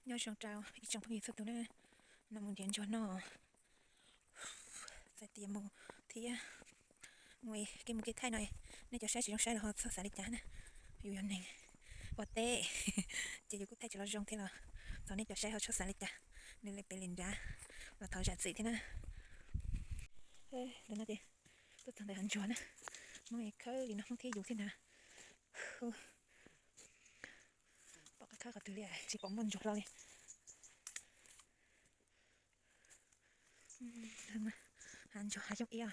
Nyob zoo rau ib tsoom phooj ywg txhua tus na, no mus nrhiav ntsuag noj, txais tias mus thiab mus kev mus kev thaij no, nej cov saib tsis zoo saib los ho txhob xav li cas na. Yus yog neeg ua teb ces yus kuj thaij tsis los zoo thiab los thov nej cov saib ho txhob xav li cas, nws li pem li nrad los thov zam txim thiab na. Ntawm no ces tuaj txog ntawm hav ntsuag na, Hmoob khawb li no Hmoob thiab yus thiab ntag. Pom qab khawb qhov twg li, tsis pom muaj ntsuag hlo li. Hav ntsuag hav xyoob iab.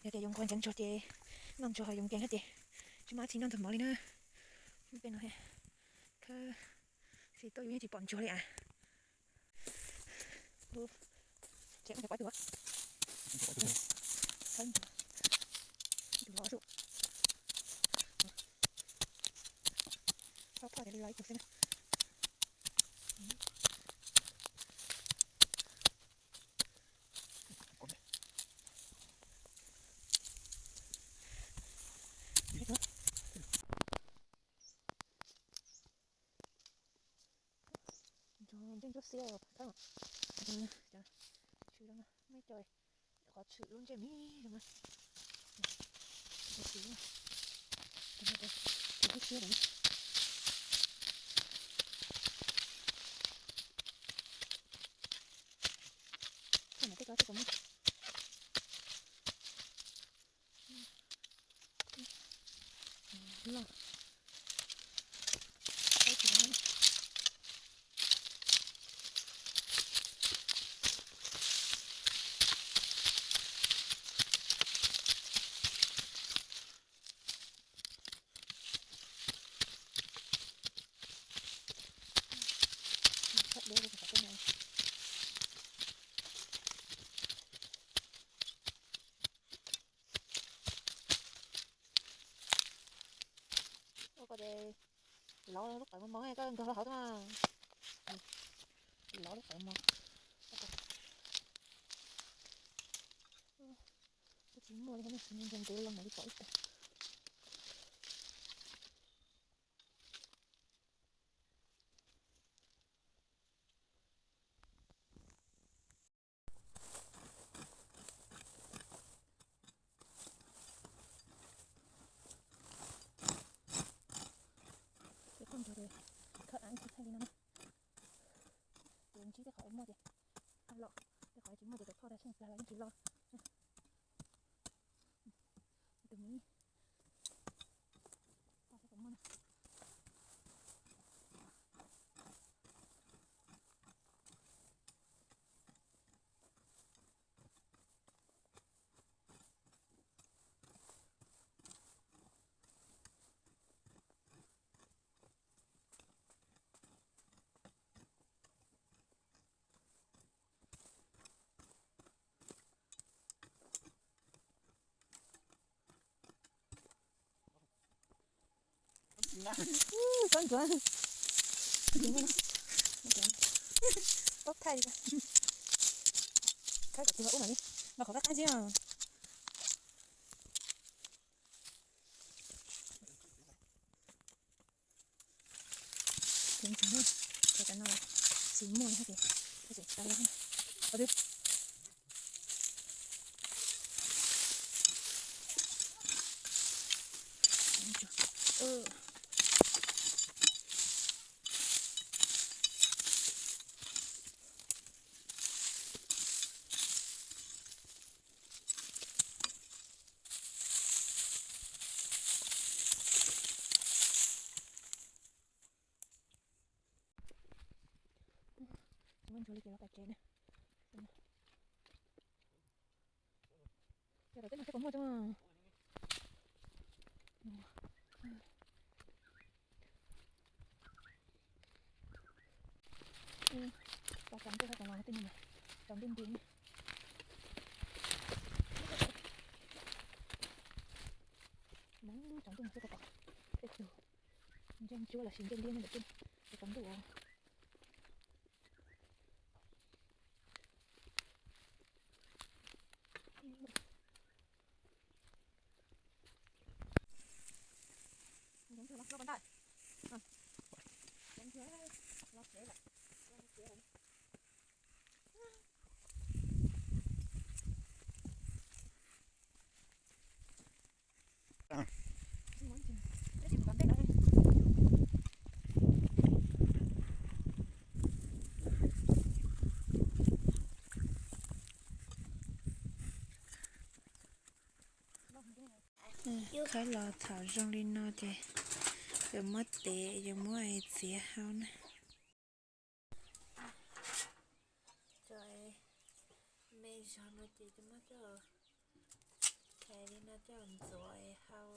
Yog tias yus nquag ntsev ntsuag ces noj ntsuag yus nkees thiab ces tsis muaj dab tsi noj ntxuag mov li na. Peb no khawb tsis tuaj yus yeej tsis pom ntsuag li as. Tseem tus pov tus, khawb ntsuag, tus loj xwb, phoj phoj ces li loj ib tug xwb na. Ntsuag ntsuab xiab khawb, tshwm zoo, muaj ib co qhov tshwm lub ntsej me zoo na. Ntsuag xiab, ntsuag xiab lawm. Tej no tej ko tej ko muaj. Loj. Sab deb li kom tej no. Ua ko ces lov lub qawm mos mos koj nkag hlo hauv tuaj. Lov lub qawm mos. Twb tsis muaj li, ntev ntev los mam li pom ib teg. Ces phoj ntsuag ces khawb av ib tug thaij li no na. Ces ntsib tej qhov muaj ces los, tej qhov tsis muaj ces cov phoj dag tsheej plag los yeej tsis loj. Tus miv. Txhob ntsuav. Txhob thaij li. Khawb kom tsis ua ub mam li los qhov qab qab xwb os. Ces cov no tsis muaj li ces tsis tau li. Qhov twg? Muaj ntsuag li ces los pais tsev na. Ces tom teb no tej puas muaj tso. Tau tsaus ntuj tau los tej no mas tsaus ntuj nti. Nag tsaus ntuj mas xwb tau tom tej tug ntsej ntsuab los sis ntsej liab no lawm tej tsaus ntuj os. Khawb los thaum zoo li no ces yuav muab tev, yuav muab txiav hau na. Cov me zog no ces muab coj hais li no coj ntxuav hau.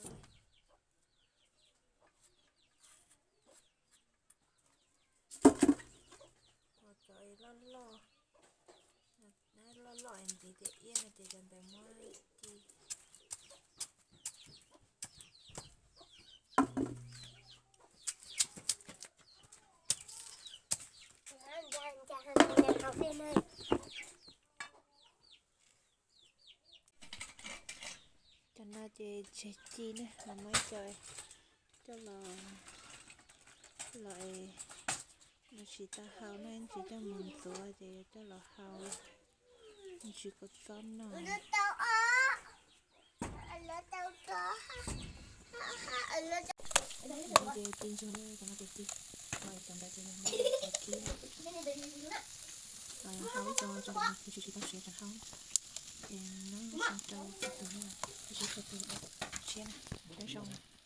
Cov loj loj, loj loj ntxiv tias iab no ces cov ntawd muab ci. Cov no ces tseg ci ne, los muab coj, coj los, los es nws tsis tau hau ne, tsis coj mus ntxuav ces yuav coj los hau, tsis kua txob noj. Ces ci ntsuag ne, cov no ces ci, cov ntawd ces nws muab cov kib, hau ib co, tsis tsis tau siav tseem hau, ces nws zoo rau txhua tus, tsis txhua tus tshiab na, zoo.